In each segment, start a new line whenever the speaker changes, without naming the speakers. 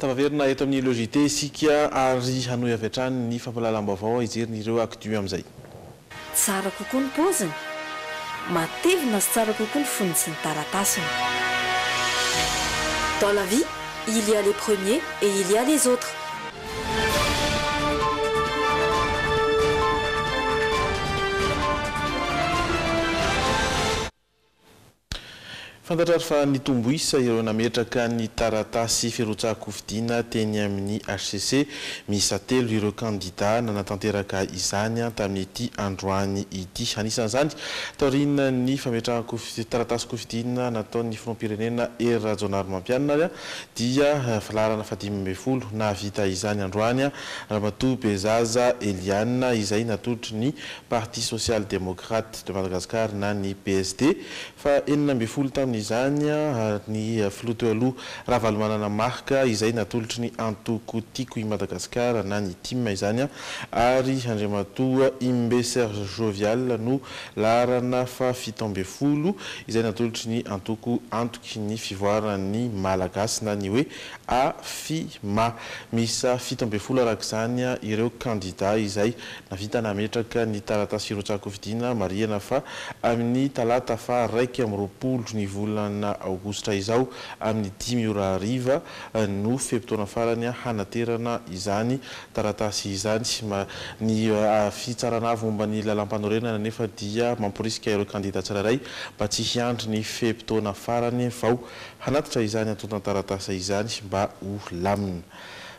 Tafaverina eto amin'ny Le JT isika ary hanohy avy hatrany ny fampahalalam-baovao hijery ireo actu amin'izay.
Tsara kokoa ny paoziny, matevina sy tsara kokoa ny fonony sy ny taratasiny. Dans la vie, il y a les premiers et il y a les autres.
Fantatra ary fa nitombo isa ireo nametraka ny taratasy firotsahan-kofidina teny amin'ny HCC. Miisa telo ireo kandida nanatanteraka izany tamin'ity androany ity. Anisan'izany, taorian'ny fametrahan-kofi- taratasin-kofidina nataon'ny filoham-pirenena Hery Rajaonarimampianina ary dia laharana faha-15 nahavita izany androany Ramatoa Bezaza Eliane izay natolotry ny Parti Social Démocrate de Madagascar na ny PSD. Faha 16 tamin'izany ny filoha teo aloha Ravalomanana Marc izay natolotry ny antoko Tiako i Madagasikara na ny TIM izany ary Andriamatoa Imbe Serge Jovial no laharana faha 17 izay natolotry ny antoko Antoky ny Fivoaran'ny Malagasy na ny hoe AFIMA. Miisa 17 araka izany ireo kandida izay nahavita nametraka ny taratasy firotsahan-kofidina. Marihana fa amin'ny talata faha 21 ny volana aogositra izao amin'ny 5 ora hariva no fe-potoana farany hanaterana izany taratasy izany. Ny fitsarana avo momba ny lalàmpanorenana nefa dia mamporisika ireo kandida tsirairay mba tsy hiandry ny fe-potoana farany vao hanatitra izany antontan-taratasy izany mba ho lamina.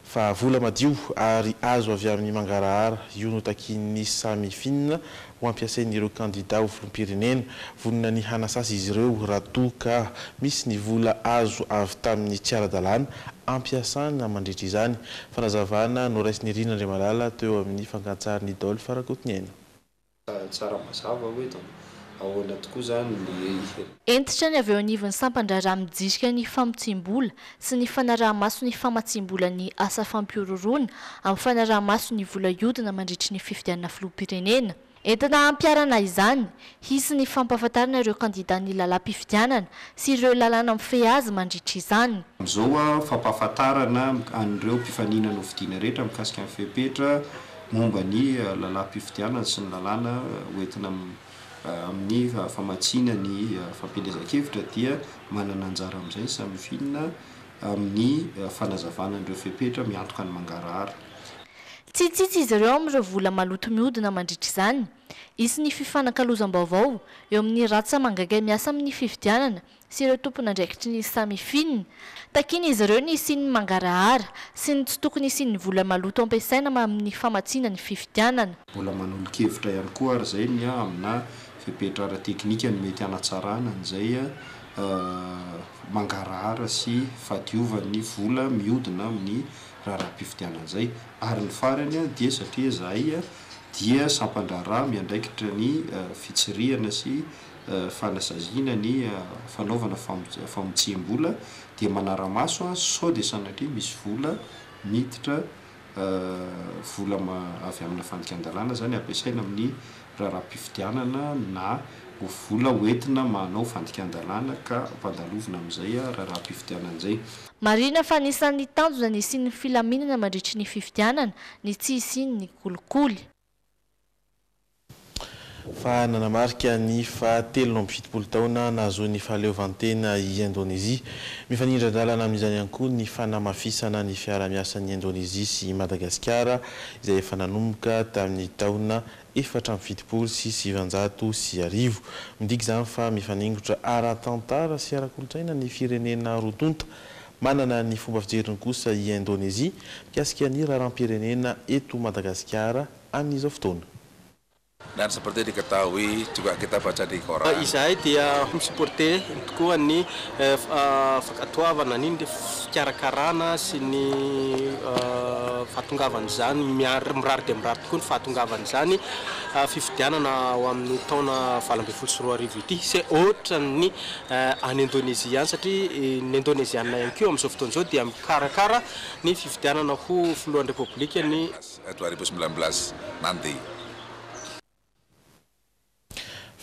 Fa vola madio ary azo avy amin'ny mangarahara io no takian'ny Samifin ho ampiasain'ireo kandida ho filoham-pirenena. Vonona ny hanasasy izy ireo raha toa ka misy ny vola azo avy tamin'ny tsy ara-dalàna ampiasana mandritra izany. Fanazavana noraisin'i Rina Andriamalala teo amin'ny fankantsarin'i Dolph Rakotoniaina.
Tsara mazava hoe donc ahoana tokoa zany le.
Hentitra ny avy eo anivon'ny sampan-draharaha mijirika ny famotsiam-bola sy ny fanaraha-maso ny famatsiam-bola ny asa fampihorohoroana amin'ny fanaraha-maso ny vola hiodina mandritry ny fifidianana filoham-pirenena. Entina hampiharana izany, hisy ny fampahafantarana ireo kandidà ny lalàm-pifidianana sy ireo lalàna mifehy azy mandritra izany.
Amin'izao, fampahafantarana an'ireo mpifaninana hofidiana rehetra mikasika ny fepetra momba ny lalàm-pifidianana sy ny lalàna hoentina amin'ny famatsiana ny fampielezan-kevitra dia manana anjara amin'izay ny Samifin amin'ny fanazavana an'ireo fepetra miantoka ny mangarahara.
Tsy hitsitsy izy ireo amin'ireo vola maloto mihodina mandritra izany. Hisy ny fifanakalozam-baovao eo amin'ny ratsa-mangaikay miasa amin'ny fifidianana sy ireo tompon'andraikitry ny Samifin. Takian'izy ireo ny hisian'ny mangarahara sy ny tsy tokony hisian'ny vola maloto ampiasaina amin'ny famatsiana ny fifidianana.
Mbola manolo-kevitra ihany koa ary izay ny amina fepetra ara-teknika no mety hanatsarana an'izay mangarahara sy fahadiovan'ny vola mihodina amin'ny raharaham-pifidianana izay. Ary ny farany dia satria izahay dia sampan-draharaha miandraikitra ny fitsirihana sy fanasaziana ny fanaovana famotsiam-bola dia manara-maso sao dia sanatria misy vola miditra vola avy amina fandikan-dalàna izany ampiasaina amin'ny raharaham-pifidianana na ho vola hoentina manao fandikan-dalàna ka ampandalovina amin'izay raharaham-pifidianana izay.
Marihina fa anisan'ny tanjona ny hisian'ny filaminana mandritry ny fifidianana ny tsy hisian'ny kolikoly.
Fa nanamarika ny faha 73 taona nahazoany fahaleovantena i Indonezia. Mifanindran-dalana amin'izany ihany koa ny fanamafisana ny fiarahamiasan'i Indonezia sy i Madagasikara izay efa nanomboka tamin'ny taona 1974. Midika izany fa mifaningotra ara-tantara sy ara-kolontsaina ny firenena roa tonta. Manana ny fomba fijeriny kosa i Indonezia mikasika ny raharaham-pirenena eto Madagasikara amin'izao fotoana.
Dan seperti diketahui juga kita baca di koran.
Izahay dia mi-supporter tokoa ny fankatoavana ny fikarakarana sy ny fahatongavan'izany, mirary dia mirary tokoa ny fahatongavan'izany fifidianana ho amin'ny taona 2018 ity. Sy ohatran'ny any Indonezia ihany satria ny Indoneziana ihany koa amin'izao fotoana izao dia mikarakara ny fifidianana ho filohan'ny Repoblika ny
2019 nanti.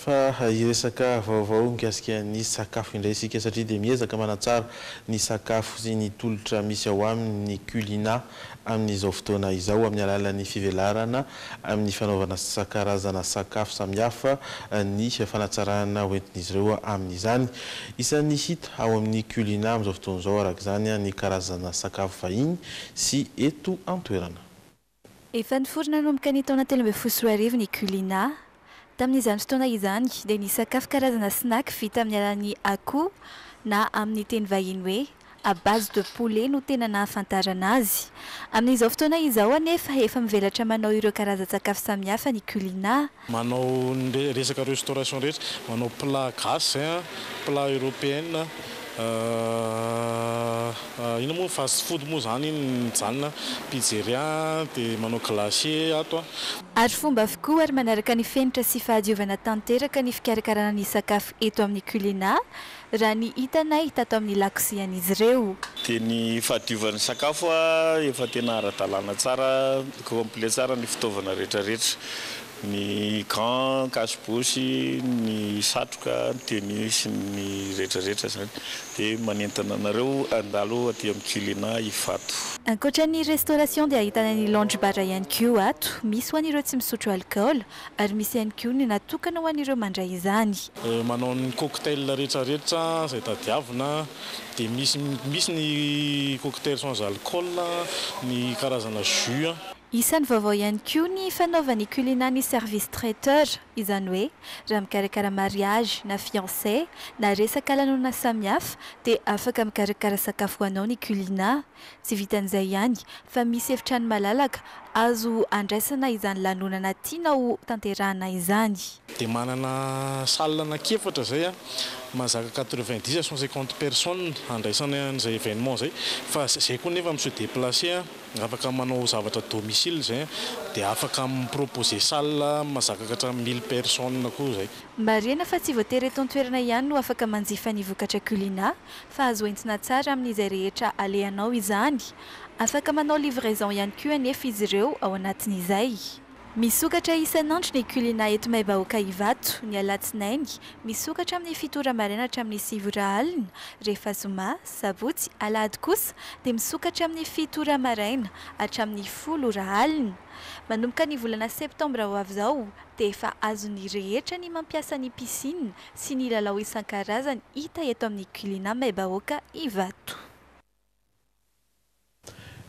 Fa hiresaka vaovao mikasika ny sakafo indray isika satria dia miezaka manatsara ny sakafo sy ny tolotra misy ao aminy ny Culina amin'izao fotoana izao amin'ny alalan'ny fivelarana amin'ny fanaovana karazana sakafo samihafa ny fanatsarana hoentin'izy ireo amin'izany. Isan'ny hita ao amin'ny Culina amin'izao fotoana izao araka izany ny karazana sakafo vahiny sy eto an-toerana.
Efa niforona nanomboka ny taona 2013 ny Culina. Tamin'izany fotoana izany dia ny sakafo karazana snack vita amin'ny alalan'ny akoho na amin'ny teny vahiny hoe à base de poulet no tena nahafantarana azy. Amin'izao fotoana izao anefa efa mivelatra manao ireo karazan-tsakafo samihafa ny Culina.
Manao ny resaka restauration rehetra, manao plat gasy zay an, plat européenne, inona moa fast food moa zany iny mijanona, pizzeria, dia manao glacier ato an.
Ary fomba avokoa ary manaraka ny fenitra sy fahadiovana tanteraka ny fikarakarana ny sakafo eto amin'ny Culina, raha ny hitanay tato amin'ny lakozian'izy ireo.
Dia ny fahadiovan'ny sakafo efa tena ara-dalàna tsara, complet tsara ny fitaovana rehetra rehetra. Ny gants, cache-bouche, ny satroka, ny tenue sy ny rehetra rehetra izany. Dia manentana anareo handalo aty amin'ny Culina Ivato.
Ankoatra ny restauration dia ahitana ny lounge bar ihany koa ato, misy ho an'ireo tsy misotro alikaola ary misy ihany koa ny natokana ho an'ireo mandray izany.
Manao ny cocktail rehetra rehetra izay tadiavina, dia misy misy ny cocktail sans alcool, ny karazana jus.
Isan'ny vaovao ihany koa ny fanaovan'ny Culina ny service traiteur, izany hoe raha mikarakara mariage na fiançailles na resaka lanonana samihafa dia afaka mikarakara sakafo ho anao ny Culina. Tsy vitan'izay ihany fa misy efitrano malalaka azo andraisana izany lanonana tianao tanterahana izany.
Dia manana salle anankiefatra izay mahazaka 90 à 150 personnes andraisana an'izay événement izay fa izay koa nefa mi-se déplacer. Afaka manao zavatra domicile zay dia afaka mi-proposer salle mahazaka ka hatramin'ny mille personnes koa zay.
Marihina fa tsy voatery eto an-toerana ihany no afaka manjifa ny vokatra Culina fa azo entina tsara amin'izay rehetra alehanao izany. Afaka manao livraison ihany koa anefa izy ireo ao anatin'izay. Misokatra isan'andro ny Culina eto Maibahoaka Ivato, ny alatsinainy, misokatra amin'ny fito ora maraina hatramin'ny sivy ora alina, rehefa zoma, sabotsy, alahady kosa dia misokatra amin'ny fito ora maraina hatramin'ny 10 ora alina. Manomboka ny volana septambra ho avy izao dia efa azon'ny rehetra ny mampiasa ny piscine sy ny lalao isan-karazany hita eto amin'ny Culina Maibahoaka Ivato.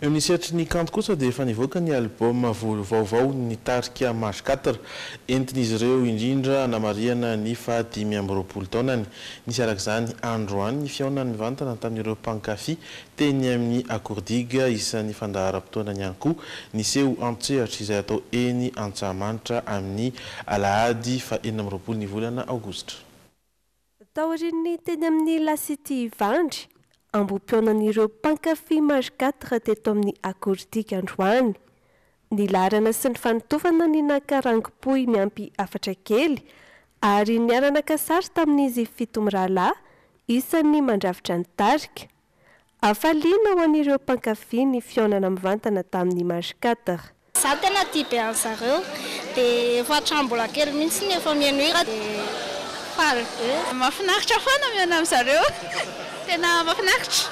Eo amin'ny sehatry ny kanto kosa dia efa nivoaka ny album vaovao ny tarika Mage Quatre. Entin'izy ireo indrindra hanamarihana ny faha 25 taonany. Nisy araka izany androany ny fihaonany mivantana tamin'ireo mpankafy teny amin'ny Akoor Digue. Isan'ny fandaharam-potoanany ihany koa ny seho an-tsehatra izay atao eny Antsahamanitra amin'ny alahady faha 26 ny volana aogositra.
Taorian'ny teny amin'ny La City Ivandry, ambohipihaonan'ireo mpankafy Mage Quatre teto amin'ny Akoor Digue androany. Ny laharana sy ny fanotofana ny naka rangopohy miampy hafatra kely ary niara-naka sary tamin'izy fito mirahalahy isan'ny mandrafitra ny tarika. Hafaliana ho an'ireo mpankafy ny fihaonana mivantana tamin'ny Mage Quatre.
Za tena tia be an'zareo dia efa hatramin'ny mbola kely mihitsy no efa mihaino hira dia faly be.
Mahafinaritra foana mihaona amin'zareo, tena mahafinaritra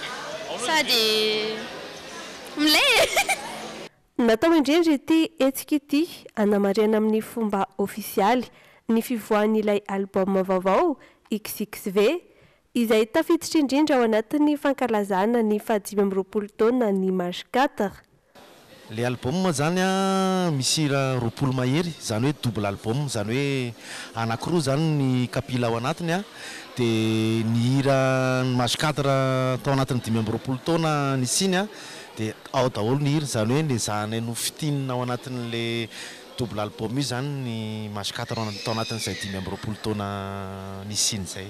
sady milay e!
Natao indrindra ity hetsika ity hanamarihana amin'ny fomba ofisialy ny fivoahan'ilay album vaovao XXV, izay tafiditra indrindra ao anatin'ny fankalazana ny faha-25 taona ny Mage Quatre.
Le album zany a misy hira 20 mahery, zany hoe double album, zany hoe anankiroa zany ny kapila ao anatiny a, dia ny hira ny Mage Quatre tao anatin'ny 25 taona nisiany a, dia ao daholo ny hira, zany hoe nezahanay nofintinina ao anatin'le double album io zany ny Mage Quatre tao anatin'izay 25 taona nisiany izay.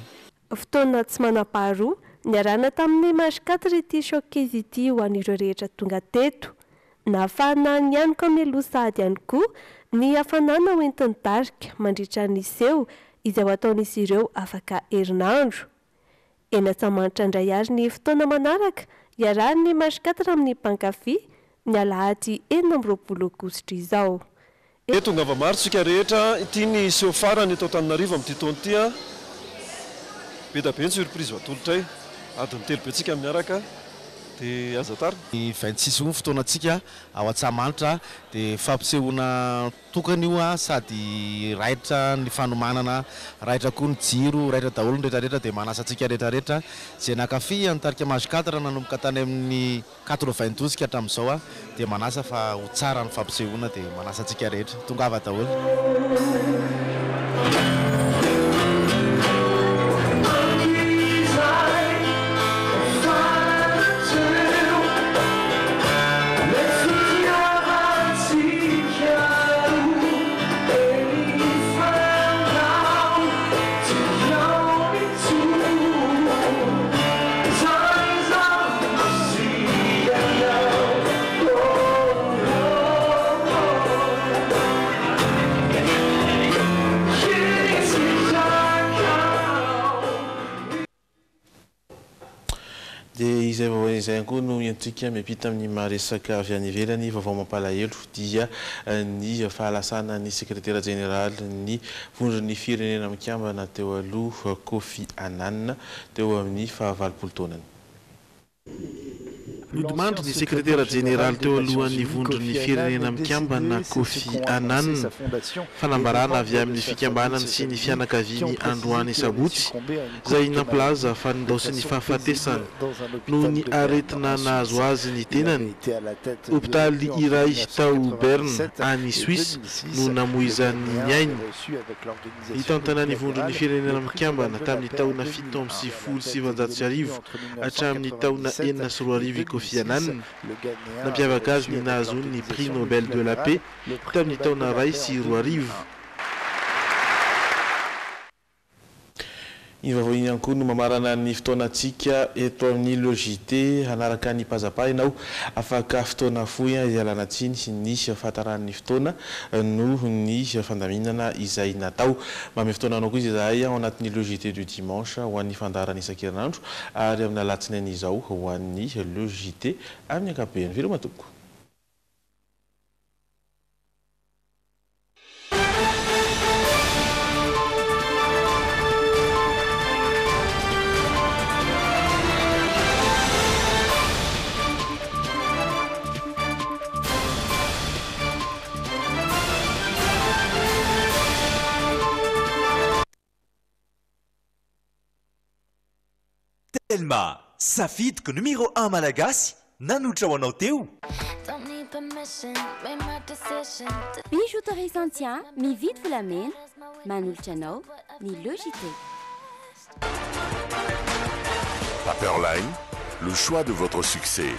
Fotoana tsy manam-paharoa niarahana tamin'ny Mage Quatre ity showcase ity ho an'ireo rehetra tonga teto. Nahafahana nianoka mialoha sahady ihany koa ny hafanana hoentin'ny tarika mandritra ny seho izay ho ataon'izy ireo afaka herinandro. Eny Antsahamanitra indray ary ny fotoana manaraka iarahan'ny Mage Quatre amin'ny mpankafy ny alahady 26 aogositra izao.
Tongava maro tsika rehetra, ity ny seho farany eto Antananarivo amin'ity taona ity an! Be dia be ny surprise ho atolotray, adiny telo be tsika miaraka dia aza tara.
Ny 26 io ny fotoanantsika ao Antsahamanitra dia fampisehoana tokana io sady raitra ny fanomanana, raitra koa ny jiro, raitra daholo ny rehetra rehetra dia manasa antsika rehetra rehetra izay nankafy an'ny tarika Mage Quatre nanomboka tany amin'ny 92 ka hatramin'izao aho dia manasa fa ho tsara ny fampisehoana dia manasa antsika rehetra. Tongava daholo.
Dia izay vaovao izay ihany koa no entintsika miampita amin'ny maha resaka avy any ivelany, vaovao mampalahelo dia ny fahalasanan'ny sekretera jeneralin'ny Vondron'ny Firenena Mikambana teo aloha Kofi Annan teo amin'ny fahavalopolo taonany. Nodimandry ny sekretera jeneraly teo alohan'ny Vondron'ny Firenena Mikambana, Kofi Annan. Fanambarana avy amin'ny fikambanany sy ny fianakaviany androany sabotsy, izay nampilaza fa nindaosin'ny fahafatesana noho ny aretina nahazo azy ny tenany. Hopitaly iray tao Berne, any Suisse, no namoizany ny ainy. Nitantana ny Vondron'ny Firenena Mikambana tamin'ny taona 1997 hatramin'ny taona 2006 i Kofi Annan. Nampiavaka azy ny nahazoany ny Prix Nobel de la Paix tamin'ny taona 2001. Iny vaovao iny ihany koa no mamarana ny fotoanantsika eto amin'ny Le JT. Hanaraka ny Pazzapa ianao afaka fotoana fohy hialana tsiny ny fahataran'ny fotoana noho ny fandaminana izay natao. Manome fotoana anao koa izy izahay ao anatin'ny Le JT du dimanche ho an'ny fandaharana isan-kerinandro ary amin'ny alatsinainy izao ho an'ny Le JT amin'ny ankapobeny. Veloma tompoko.
Telma, safidiko numéro un malagasy nanolotra ho anao teo.
Bijouterie Santia mividy volamena, manolotra anao ny Le JT.
Paperline, le choix de votre succès.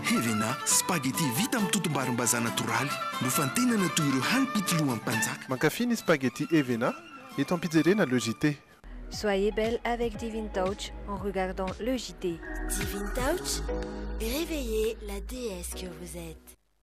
Hevena, spaghetti vita amin'ny totom-barimbazaha natoraly, nofantenana toy ireo hanim-pitolohan'ny mpanjaka.
Mankafy ny spaghetti Hevena eto am-pijerena Le JT.
Soyez belle avec Divine Touch en regardant le JT.
Divine Touch, réveillez la déesse que vous êtes.